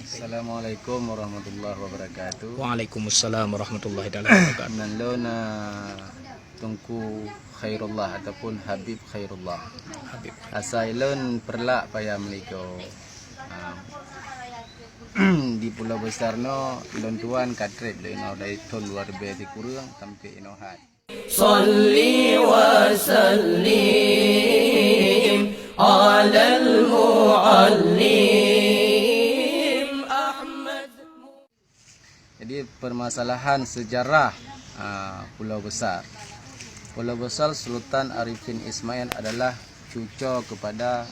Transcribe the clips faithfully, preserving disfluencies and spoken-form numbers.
Assalamualaikum warahmatullahi wabarakatuh. Waalaikumsalam warahmatullahi taala wabarakatuh. Nan lôn, ah, Teungku Khairullah ataupun Habib Khairullah. Habib. Asai lôn Peureulak Paya Meuligoe. Ah, di Pulo Besar nyoe lôn tuan ka trép lé nyoe dari thôn dua ribèe sikureueng sampai inoe hat. Salli wa sallim alal muallim Ahmad. Jadi, permasalahan sejarah, ah, Pulo Besar. Pulo Besar Sultan Arifin Ismail adalah cuco kepada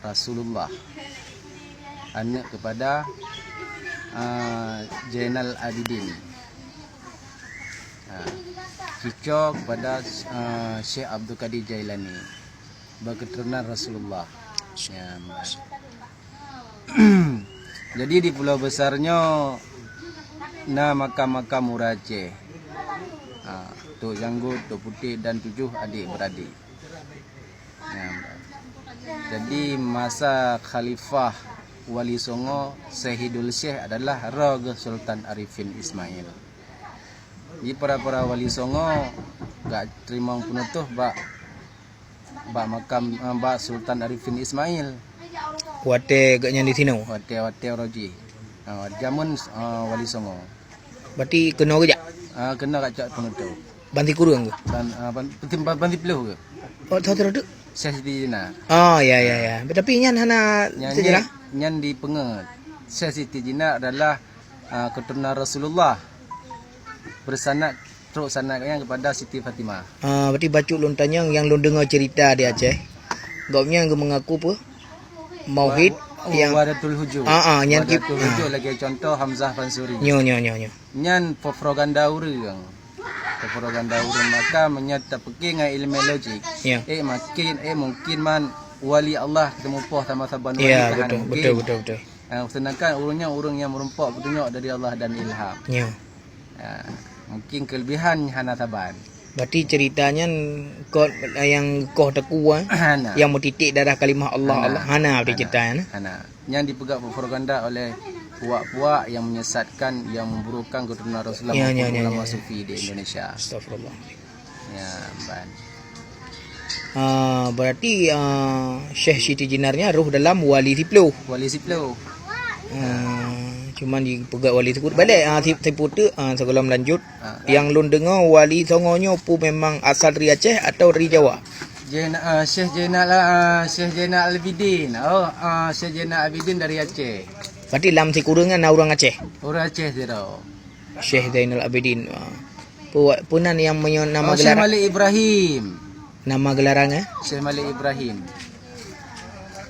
Rasulullah, aneuk kepada, ah, Zainal Abidin. Ah, cuco kepada, ah, Syekh Abdul Qadir Jailani, berketurunan Rasulullah. Ya, jadi di Pulo Besar nyoe na makam-makam ureueng Aceh. Ah, Tok Janggut, Tok Putéh dan tujoh adik beradik. Ya. Jadi, masa Khalifah Wali Songo, Syahidul Syekh adalah roh geuh Sultan Arifin Ismail. Jadi, para-para Wali Songo gak teurimong peunutoh bak, bak makam, eh, bak Sultan Arifin Ismail. Watèe gobnyan di sinoe? Watèe, watèe roh jih. Ah, jameun, ah, Wali Songo. Berarti keunoe geujak? Ah, keunoe ka cok peunutoh. Ban sikureueng keuh? Ban, ah, ban, ban, ban siplôh keuh. Oh, tho tho tu? Syekh Siti Jenar. Oh, ya, ya, ya. Tapi nyan hana sejarah? Nyan, nyan dipeungeut. Syekh Siti Jenar adalah, ah, keturunan Rasulullah. Bersanad, trok sanad nyan kepada Siti Fatimah. Ah, berarti bacut lôn tanyong nyang lôn deungoe cerita di Aceh. Gobnyan geumeungaku peue? Mauhid. Oh, nyang Wahdatul Wujud. Ah, ah, nyan kip-, Wahdatul Wujud ah. Lagèe contoh Hamzah Fansuri. Nyo, nyo, nyo, nyo. Nyan propaganda ureueng. Propaganda ureueng maka meunyoe tapeuke ngon ileumèe logik. Ya. Eh, makin, eh, mungkin man wali Allah teumupoh sama saban wali. Ya, kan betul, hana mungkin. Betul, betul, betul. Ah, sedangkan ureueng nyan ureueng nyang meurumpok peutunyok dari Allah dan ilham. Ya. Ah, mungkin kelebihan hana saban. Berarti cerita nyan kot nyang koh teukue, eh, hana. Nyang meutitik darah kalimah Allah, hana. Allah. Hana, hana. Berarti cerita nyan, eh? Hana. Nyan dipeugah propaganda oleh puak-puak nyang menyesatkan, nyang memburukkan keturunan Rasulullah, ya, maupun ya, ya, ulama, ya, ya, sufi di Indonesia. Astagfirullah. Ya, ban. Ah, berarti, ah, Syekh Siti Jenar nyan roh dalam Wali Siplôh. Wali Siplôh. Ah, cuman dipeugah Wali Siplôh. Balek, ah, si-, siputeuk, ah, sigohlom lanjut. Ah. Nyang lôn deungoe Wali Songo nyoe peue memang asal dari Aceh atau dari Jawa? Zain-, ah, Syekh Zainal, ah, Syekh Zainal Abidin. Oh, ah, Syekh Zainal Abidin dari Aceh. Berarti lam sikureueng nyan na ureueng Aceh? Ureueng Aceh sidroe. Syekh Zainal Abidin. Ah. Peue, peue nan nyang meunyo-, nama, oh, Syekh gelaran? Malik Ibrahim. Nama gelaran, eh? Syekh Malik Ibrahim.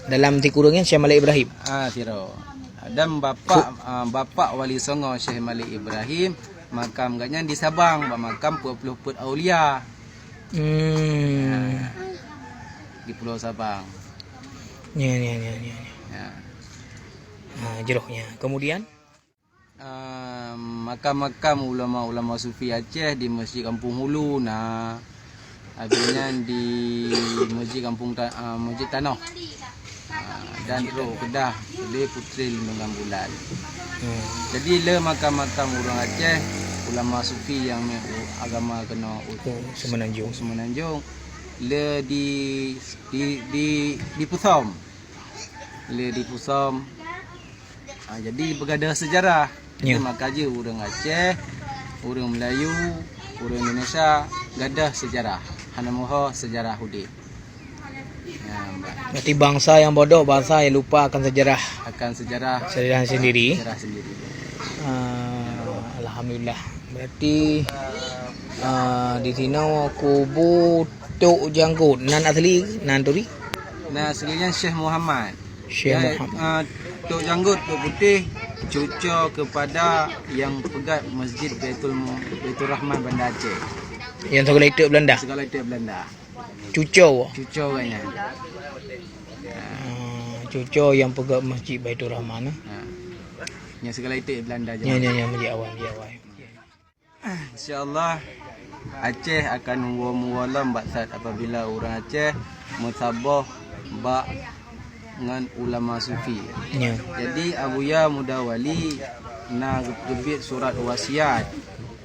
Dalam sikureueng nyan Syekh Malik Ibrahim? Ah, sidroe. Dan bapak, ah, bapak Wali Songo Syekh Malik Ibrahim, makam gobnyan di Sabang, bak makam Peuet Ploh Peuet Aulia. Hmm. Ya. Di Pulo Sabang. Ya, ya, ya, ya, ya. Ya. Ah, jroh nyan. Kemudian? Ah, makam-makam ulama-ulama sufi Aceh di Masjid Kampung Hulu na, habis nyan di Masjid Kampung Ta-, ah, Masjid Tanoh. Ah, dan roh keudah lé Putri Lindungan Bulan. Hmm. Jadi le makam-makam ureueng Aceh, ulama sufi nyang meuagama keunoe u-, oh, Semenanjung. Semenanjung, le di, di, di, di Pusom. Le di Pusom. Ha, jadi beugadoh seujarah. Jadi, ya, maka jih ureueng Aceh, ureueng Meulayu, ureueng Indonesia gadoh seujarah. Hana meuho seujarah udeb. Ya, Mbak. Berarti bangsa yang bodoh, bangsa yang lupa akan sejarah. Akan sejarah. Sejarah sendiri. Sejarah sendiri. Ah, alhamdulillah. Berarti, ah, di sinoe kubu Tok Janggut. Nan asli, nan turi? Nan asli nyan Syekh Muhammad. Syekh Muhammad. Ah, Tok Janggut, Tok Putéh, cuco kepada nyang peugöt Masjid Baitul Mu-, Baitur Rahman Banda Aceh. Nyang sigohlom iték Belanda? Sigohlom iték Belanda. Cuco? Cuco gobnyan. Ah, cuco nyang peugöt Masjid Baitur Rahman, eh? Ha. Nyang sigohlom iték Belanda. Nyo, nyo, nyo, masjid awai, masjid awai. Insya Allah, Aceh akan meuwoe-meuwoe lom bak saat apabila ureueng Aceh meusaboh bak ngon ulama sufi. Ya. Jadi Abuya Muda Wali na geuteubiet surat wasiat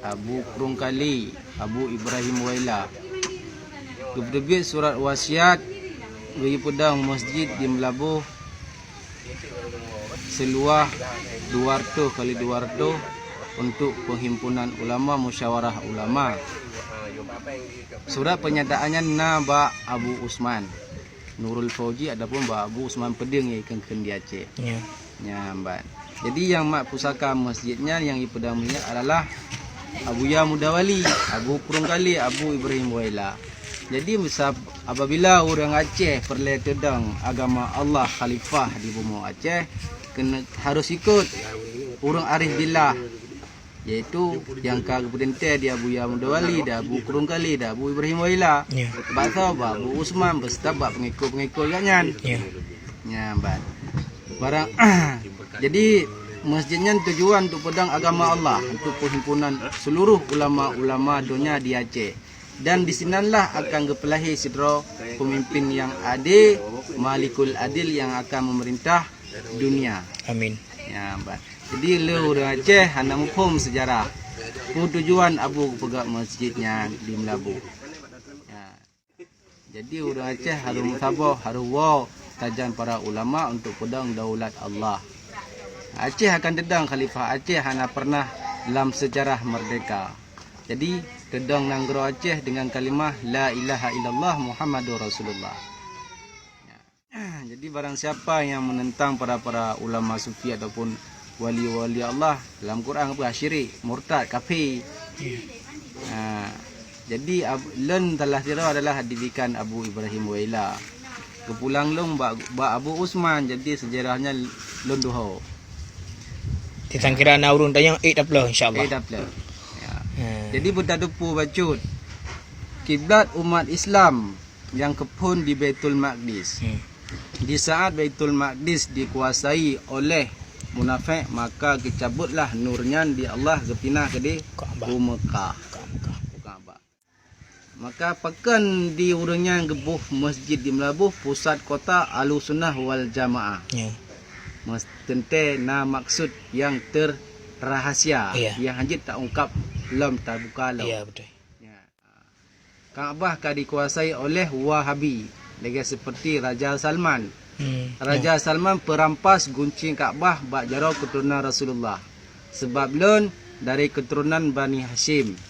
Abu Krungkali, Abu Ibrahim Waila. Geuteubiet surat wasiat geupeudong masjid di Meulaboh seuluwah dua ratus kali dua ratus untuk Perhimpunan Ulama Musyawarah Ulama. Surat peunyataannya na bak Abu Usman Nurul Fauji ataupun bak Abu Usman Peudeueng nyang ikheun-kheun di Aceh. Ya. Nyan ban. Jadi nyang mat pusaka masjid nyan nyang ipeudong masjid adalah Abuya Muda Wali, Abu Purung Kali, Abu Ibrahim Waila. Jadi misab apabila ureuëng Aceh peureulée teudong agama Allah khalifah di bumoe Aceh, kena harus ikut ureuëng arif billah, yaitu nyang ka geupeurintah di Abuya Muda Wali, di Abu Purung Kali, di Abu Ibrahim Waila. Ya. Bak saboh bak Abu Usman beserta bak pengikut-pengikut gobnyan. Ya. Nyan ban. Barang jadi masjid nyan tujuan untuk peudong agama Allah, untuk perhimpunan seluruh ulama-ulama donya di Aceh. Dan di sinanlah akan geupeulahé sidroe pemimpin nyang adé, Malikul Adil nyang akan memerintah dunia. Amin. Ya, ba-, jadi le ureuëng Aceh hana muphom sejarah. Peue tujuan Abu geupeugah masjid nyan di Meulaboh. Ya. Jadi ureuëng Aceh harôh meusaboh, harôh woe sajan para ulama untuk peudong daulat Allah. Aceh akan teudong khalifah Aceh hana pernah lam sejarah merdeka. Jadi, teudong nanggroe Aceh dengan kalimah La ilaha illallah Muhammadur Rasulullah. Jadi, barang siapa yang menentang para-para ulama sufi ataupun wali-wali Allah, dalam Quran apa? Syirik, murtad, kafir. Ha, jadi, ab-, lôn salah sidroe adalah didikan Abu Ibrahim Waila. Geupulang lôn bak, bak Abu Usman, jadi sejarahnya lôn tuho. Teuntang kira na ureuëng tanyong, eh, tapeuleueh, insya Allah. Eh, tapeuleueh. Ya. Hmm. Jadi, beutatupeue bacut. Kiblat umat Islam nyang keuphon di Baitul Maqdis. Hmm. Di saat Baitul Maqdis dikuasai oleh munafék, maka geucabutlah nur nyan di Allah geupinah keudeh Ka'bah. U Mekah. Ka'bah. U Ka'bah. Maka pakon di ureuëng nyan geuboh masjid di Meulaboh, pusat kota Ahlussunnah wal Jamaah. Ya. Meuseuti na maksud nyang teurahasia, ya, nyang hanjeuet taungkab lom, tabuka lom. Ya, betul. Ya. Ka'bah ka dikuasai oleh Wahabi, lagée seperti Raja Salman. Hmm, Raja ya. Salman peurampas gunci Ka'bah bak jaroe keuturonan Rasulullah. Sebab lôn dari keuturonan Bani Hasyim.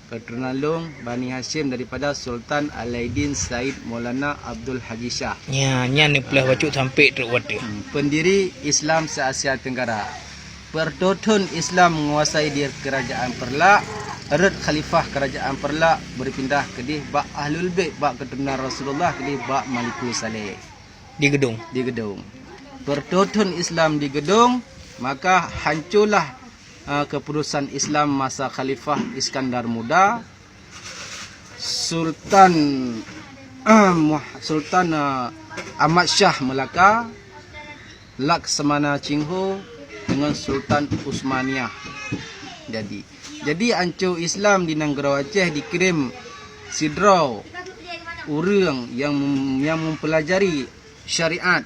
Keuturonan lôn Bani Hasyim daripada Sultan Alaidin Said Maulana Abdul Haji Syah. Nya, nyan neupeuleueh bacut sampai trok watée. Hmm, pendiri Islam se-Asia Tenggara. Peureutôh thon Islam menguasai di Kerajaan Peureulak, rot khalifah Kerajaan Peureulak beupindah keudeh bak Ahlul Bait, bak keuturonan Rasulullah, keudeh bak Malikul Saleh. Di Geudong. Di Geudong. Peureutôh thon Islam di Geudong, maka hancorlah, eh, keuputusan Islam masa Khalifah Iskandar Muda, Sultan, eh, Muh-, Sultan, eh, Ahmad Syah Melaka, Laksamana Ching Ho deungon Sultan Utsmaniyah. Jadi, jadi anco Islam di nanggroe Aceh dikirém sidroe ureuëng nyang, nyang mempelajari syariat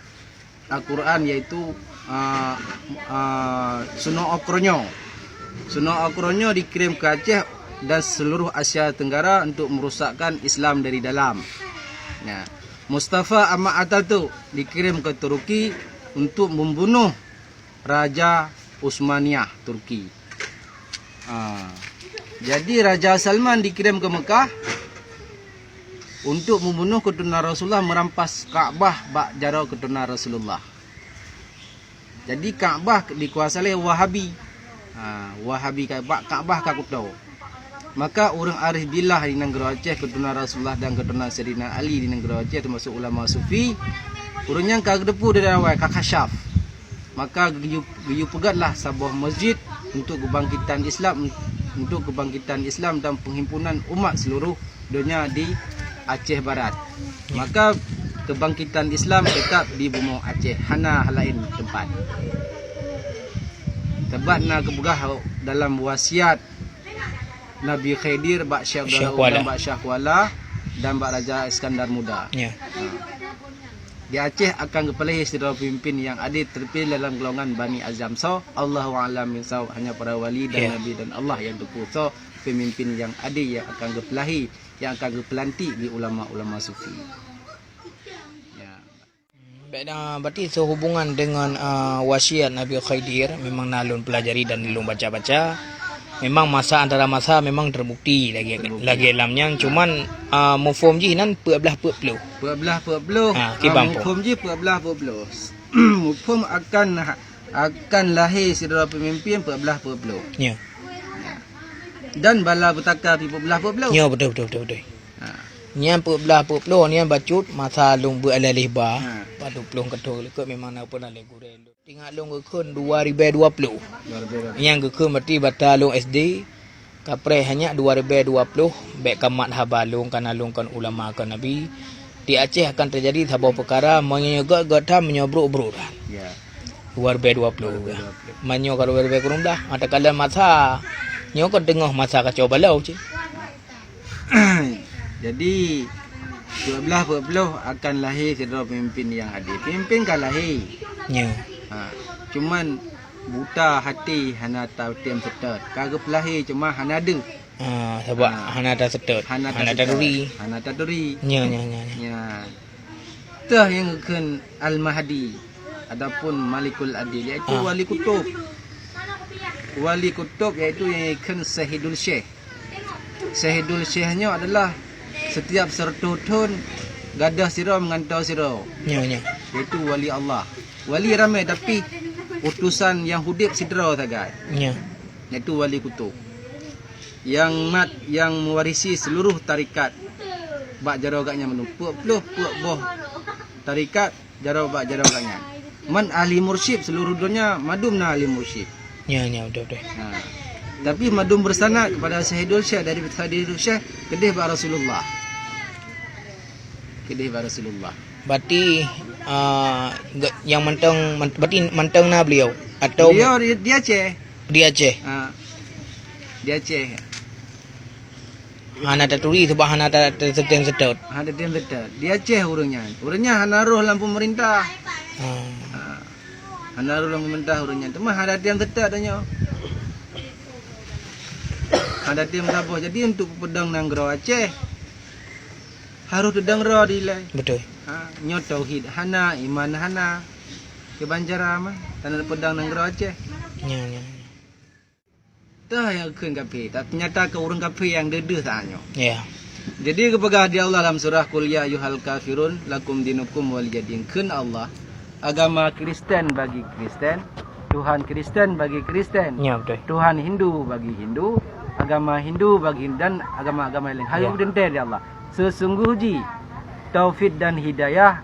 Al-Quran, yaitu, ah, ah, Suno Okronyo. Suno Okronyo dikirém ke Aceh dan seluruh Asia Tenggara untuk merusakkan Islam dari dalam. Nah, Mustafa Ahmad Ataturk dikirém ke Turki untuk membunuh Raja Utsmaniyah Turki. Ah, jadi Raja Salman dikirém ke Mekah untuk membunuh keuturonan Rasulullah, merampas Ka'bah bak jaroe keuturonan Rasulullah. Jadi Ka'bah dikuasai oleh Wahabi. Ha, Wahabi ka, bak Ka'bah ka kuto. Maka ureuëng arif billah di nanggroe Aceh, keuturonan Rasulullah dan keuturonan Saidina Ali di nanggroe Aceh, teumasuk ulama sufi, ureuëng nyan ka geuteupeue dari awai, ka kasyaf. Maka geuyue, geuyue peugatlah saboh masjid untuk keubangkitan Islam, untuk keubangkitan Islam dan penghimpunan umat seluruh donya di Aceh Barat. Ya. Maka keubangkitan Islam teutap di bumoe Aceh, hana laén teumpat. Sabab na geupeugah dalam wasiat Nabi Khidir bak Syekh Abdallah Syekh Kuala. Uddin, bak Syekh Kuala dan bak Raja Iskandar Muda. Ya. Ha. Di Aceh akan geupeulahé sidroe peumimpin nyang ade, teupeu dalam golongan Bani Azam soe, Allahu a'lam bissawab, hanya para wali dan Ya. nabi dan Allah nyang teupeu soe peumimpin nyang ade nyang akan geupeulahé, nyang akan geupeulantik di ulama-ulama sufi. Ya. Baik, dan berarti sehubungan dengan, ah, wasiat Nabi Khidir, memang na lôn pelajari dan lôn baca-baca. Memang masa antara masa memang terbukti lagi, Terbukti. lagi lam nyan. Cuman, ah, mufhum jih nan peuet blah peuet ploh. Peuet blah peuet ploh. Ha, kiban Ah, pun. mufhum jih peuet blah peuet ploh. Mufhum akan, akan lahé sidroe peumimpin peuet blah peuet ploh. Ya. Dan bala beutaka pih peuet blah peuet ploh. Ya, betul, betul, betul, betul. Ha. Nyan peuet blah peuet ploh nyan bacut masa lôn beuet aleh ba. Ha. Padub ploh keudroe likot memang na pernah lé gurée. Ingat lôn geukheun dua ribèe dua ploh. Dua ribèe dua ploh. Nyang geukheun berarti bata lôn S D. Kapreh hanya dua ribèe dua ploh, bèk kamat haba lôn, kana lôn kon ulama, kon nabi. Di Aceh akan terjadi saboh peukara, meunyoe gèt-gèt that, meunyoe brôk-brôk that. Ya. Dua ribèe dua ploh. Dua ribèe dua ploh. Meunyoe ka dua ribèe kureueng blah, mata kalian masa. Nyoe kon teungoh masa kacau balau cit. Jadi, peuet blah peuet ploh akan lahé sidroe peumimpin nyang adé. Peumimpin ka lahé. Ya. Ha, cuman buta hati hana tatem seutôt. Ka geupeulahé cuma hana deuh. Ah, sabab Ah. hana taseutôt, Hana hana taseutôt. taturi. Hana taturi. Nya, nya, nya, nya. Nya. Teuh nyang geukheun Al-Mahdi, adapun Malikul Adil, yaitu Ah. Wali Kutub. Wali Kutub yaitu nyang geukheun Syahidul Syekh. Syahidul Syekh nyoe adalah setiap seratus thon gadôh sidroe meugantoe sidroe. Nya, nya. Yaitu wali Allah. Wali ramé, tapi utusan nyang udeb sidroe sagai. Nya. Yaitu Wali Kutub. Nyang mat, nyang meuwarisi seluruh tarekat bak jaroe gobnyan mandum. Peuet ploh peuet boh tarekat jaroe bak jaroe gobnyan. Man ahli mursyid seluruh donya mandum na ahli mursyid. Nya, nya, beutôi, beutôi. Ha. Tapi mandum bersanad kepada Syahidul Syekh, dari Syahidul Syekh keudeh bak Rasulullah. Keudeh bak Rasulullah. Berarti, ah, ge-, nyang mantong, man-, berarti mantong na beliau? Atau Beliau di, di Aceh. Di Aceh? Ha. Di Aceh. Hana taturi sebab hana ta-, ta-, tatem seutôt. Hana tatem seutôt. Di Aceh ureueng nyan. Ureueng nyan hana roh lam pemerintah. Ah. Ha. Hana roh lam pemerintah ureueng nyan. Teuma hana tatem seutôt donya. Hana tatem saboh. Jadi untuk peudong nanggroe Aceh, harôh teudong droe dilèe. Beutôi. Ha, nyoe tauhid hana, iman hana. Kiban cara mah, tanyoe peudong nanggroe Aceh. Nya, nya, nya. Teuh nyang geukheun kafé, tapi nyata keu ureueng kafé nyang deuh-deuh saat nyoe. Ya. Jadi geupeugah di Allah lam surah, "Qul ya ayyuhal kafirun, lakum dinukum waliyadin." Kheun Allah, agama Kristen bagi Kristen, Tuhan Kristen bagi Kristen, Ya, beutôi. Tuhan Hindu bagi Hindu, agama Hindu bagi Hindu, dan agama-agama laén. Hai Ya. Geupeuteuntèe di Allah, seusungguh jih taufik dan hidayah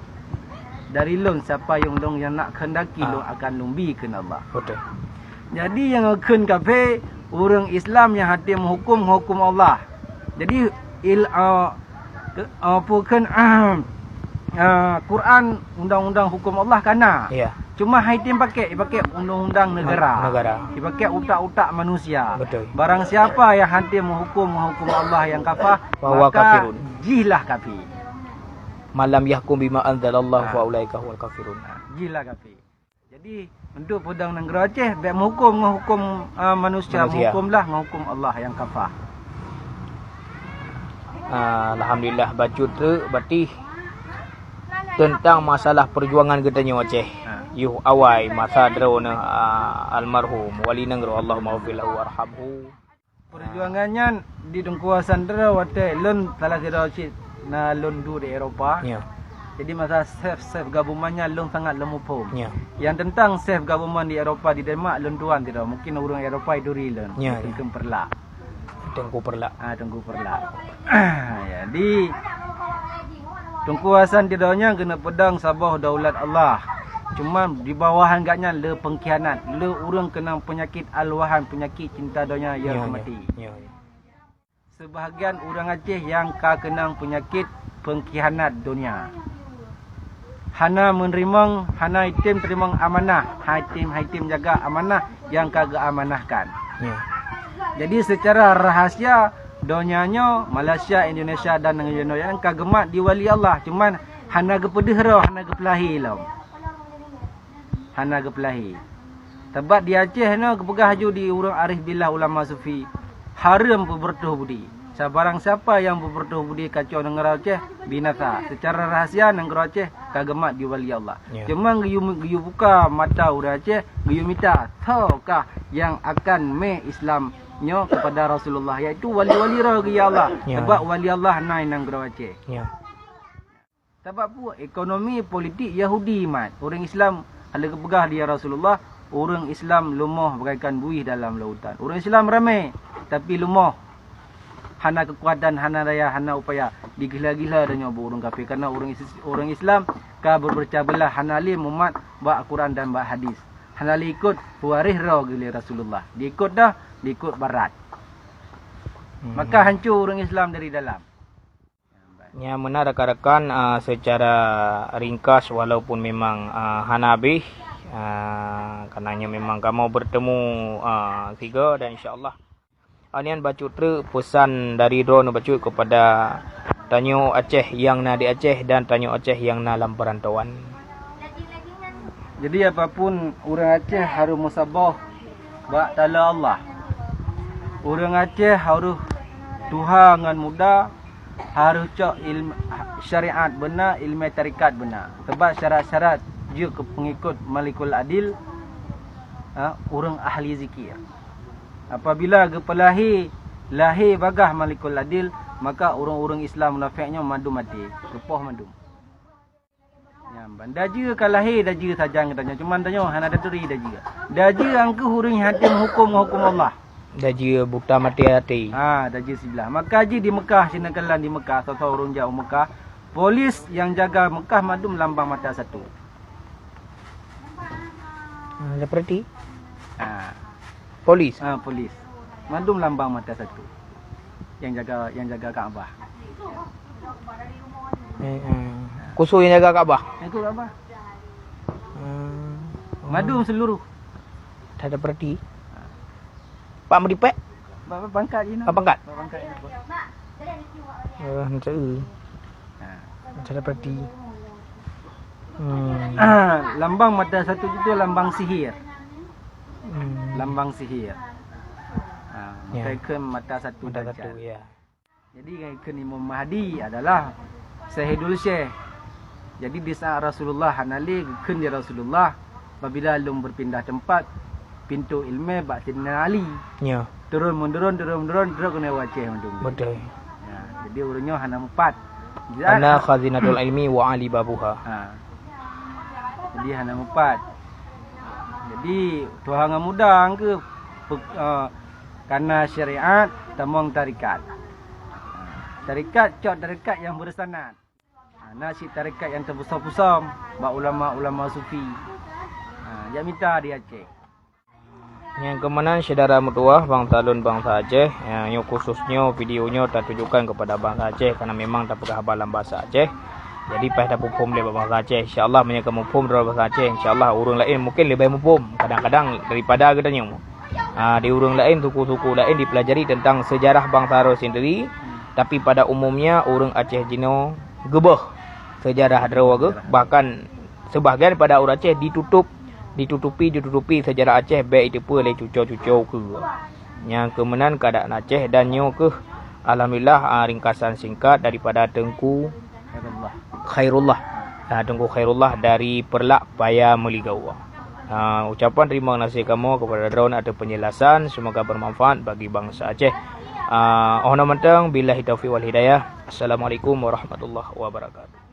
dari Lôn, siapa nyang Lôn nyang nak kehendaki Ah. Lôn akan Lôn bi, kheun Allah. Beutôi. Jadi nyang geukheun kafé, ureueng Islam nyang hana tatem meuhuköm ngon huköm Allah. Jadi il-, a, ke-, a, peue kheun, a, Quran, undang-undang huköm Allah ka na. Ya. Cuma hana tatem pakèk, ipakék undang-undang negara. Negara. Ipakék utak-utak manusia. Beutôi. Barang siapa nyang hana tatem meuhuköm ngon huköm Allah nyang kafah, Fahuwa maka kafirun. Jihlah kafé. Man lam yahkum bima anzalallah Ah. fa ulaika humul kafirun. Jihlah kafé. Jadi, untuk peudong nanggroe Aceh, bèk meuhuköm ngon huköm, a, manusia, Manusia. Meuhukömlah ngon huköm Allah nyang kafah. A, alhamdulillah, bacut treuk batih teuntang masalah peujuangan geutanyoe Aceh. Ha. Yoh awai masa droeneuh, a, almarhum Wali Nanggroe, Allahumma ghfir lahu warhamhu. Peujuangan nyan di Teungku Hasan droe watèe lôn salah sidroe cit na lôn duek di Eropa. Ya. Jadi masa chef-chef gabungan nyan lôn sangat lôn muphom. Ya. Nyang teuntang chef gabungan di Eropa di Denmark lôn tuan sidroe. Mungkin ureueng Eropa jituri lôn. Ya, ya. Teungku Perlak. Teungku Perlak. Ah, Teungku Perlak. Jadi Teungku Hasan di donya keuneuk peudong saboh daulat Allah. Cuma di bawahan gobnyan le peungkhianat, le ureueng keunong peunyakét al-wahan, peunyakét cinta donya, ya, Ya, ya. mati. Ya, ya. Sebahagian ureueng Aceh nyang ka keunong peunyakét peungkhianat donya. Hana meuneurimong, hana item teurimong amanah, hana item, hana item jaga amanah nyang ka geuamanahkan. Ya. Jadi, secara rahasia, donya nyoe, Malaysia, Indonesia, dan negara-negara laén ka geumat di wali Allah. Cuman, Hana geupeudeuh roh, hana geupeulahé lom. Hana geupeulahé. Sabab di Aceh nyoe geupeugah laju di ureuëng arif billah ulama sufi, hareuem peubeureutoh budi. Sabarang siapa nyang peubeureutoh budi kacau nanggroe Aceh, binasa. Seucara rahasia nanggroe Aceh ka geumat di wali Allah. Ya. Cuma geuyue, geuyue buka mata ureuëng Aceh, geuyue mita, soe kah nyang akan mé Islam nyoe kepada Rasulullah, yaitu wali-wali roh geuh ya Allah. Ya. Sabab wali Allah na i nanggroe Aceh. Ya. Sabab peue? Ekonomi politik Yahudi mat. Ureuëng Islam, hana geupeugah di Rasulullah, ureuëng Islam lumoh bagaikan buih dalam lautan. Ureuëng Islam ramé, tapi lumoh. Hana keukuatan, hana daya, hana upaya. Digila-gila tanyoe bak ureuëng kafé. Karena ureuëng Is-, ureuëng Islam ka beupeucah beulah, hana lé mumat bak Quran dan bak hadis. Hana lé ikot pewaréh roh geuh lé Rasulullah. Diikot dah, diikot barat. Hmm. Maka hancô ureuëng Islam dari dalam. Nyan meunan rakan-rakan, ah, secara ringkas walaupun memang, ah, hana habéh, ah, karena nyoe memang kamoe bertemu, ah, sigoe dan insya Allah. Ah, nyan bacut treuk pesan dari droeneuh bacut kepada tanyoe Aceh nyang na di Aceh dan tanyoe Aceh nyang na lam perantauan. Jadi apapun ureuëng Aceh harôh meusaboh bak taloe Allah. Ureuëng Aceh harôh tuha ngon muda, harôh cok ilm-, syariat beuna, ilmu tarekat beuna. Sabab syarat-syarat jeuet keu peungikot Malikul Adil, ha, ureuëng ahli zikir. Apabila geupeulahé, lahé bagaih Malikul Adil, maka ureuëng-ureuëng Islam munafék nyoe mandum maté, geupoh mandum. Nyan ban dajeue ka lahé, dajeue sajan geutanyoe, cuman tanyoe hana taturi dajeue. Dajeue angkeuh ureuëng nyang hana meuhuköm ngon huköm Allah. Dajeue buta maté até. Ha, dajeue siblah. Maka jih di Mekah, sinan kalon di Mekah, soe-soe ureuëng jak u Mekah, polis nyang jaga Mekah mandum lambang mata satu. Ah, seperti? Ah. Polis? Ah, polis. Mandum lambang mata satu. Yang jaga, yang jaga Kaabah. Eh, eh. Khusus yang jaga Kaabah? Yang jaga Kaabah. Hmm. Mandum seluruh. Tak ada perhati. Ah. Pak Meripek? Pak, Pak Pangkat je, nah. Pak Pangkat? Pak Pangkat je, nah. Eh, macam tu. Ha. Cara padi. Hmm. Ah, lambang mata satu itu lambang sihir. Hmm. Lambang sihir. Ha, ya. Maka ikheun mata satu. Mata dajal. Satu, ya. Jadi, ikheun Imam Mahdi adalah Sayyidul Syekh. Jadi, di saat Rasulullah hana lé, geukheun di Rasulullah, apabila lôn berpindah tempat, pintoe ileumèe bak Saidina Ali. Ya. Turun menurun, turun menurun, trok keuneuk u Aceh mandum. Betul. Ya, jadi ureueng nyoe hana mupat. Ana khazinatul ilmi wa Ali babuha. Ha. Jadi hana mupat. Jadi tuha ngon muda angkeuh pe-, eh, kana syariat tamong tarekat. Ha. Tarekat cok tarekat nyang beureusanad. Ha, na cit tarekat nyang teupeusom-peusom bak ulama-ulama sufi. Ha, jak mita di Aceh. Nyang keumanan syedara meutuwah bansa lôn bansa Aceh, ya, nyoe khusus nyoe video nyoe tatujukan kepada bansa Aceh karena memang tapeugah haba lam bahasa Aceh. Jadi paih tapuphom lé bak bansa Aceh. Insya Allah meunyoe ka muphom droe bansa Aceh, insya Allah ureueng laén mungkin leubeh muphom kadang-kadang daripada geutanyoe. Ah, di ureueng laén, suku-suku laén dipelajari tentang sejarah bansa droe sendiri, tapi pada umumnya ureueng Aceh jinoe geubeuh sejarah droe geuh, bahkan sebahagian pada ureueng Aceh ditutup, ditutupi, ditutupi sejarah Aceh bèk jiteupeue lé cuco-cuco keu. Nyang keumanan keuadaan Aceh dan nyoe keuh, alhamdulillah, ah, ringkasan singkat daripada Teungku Khairullah. Khairullah. Ah, Teungku Khairullah dari Perlak Paya Meuligau. Ah, ucapan terima kasih kamoe kepada droen ateueh penjelasan, semoga bermanfaat bagi bangsa Aceh. Ah, oh, na mantong, billahi taufiq wal hidayah. Assalamualaikum warahmatullahi wabarakatuh.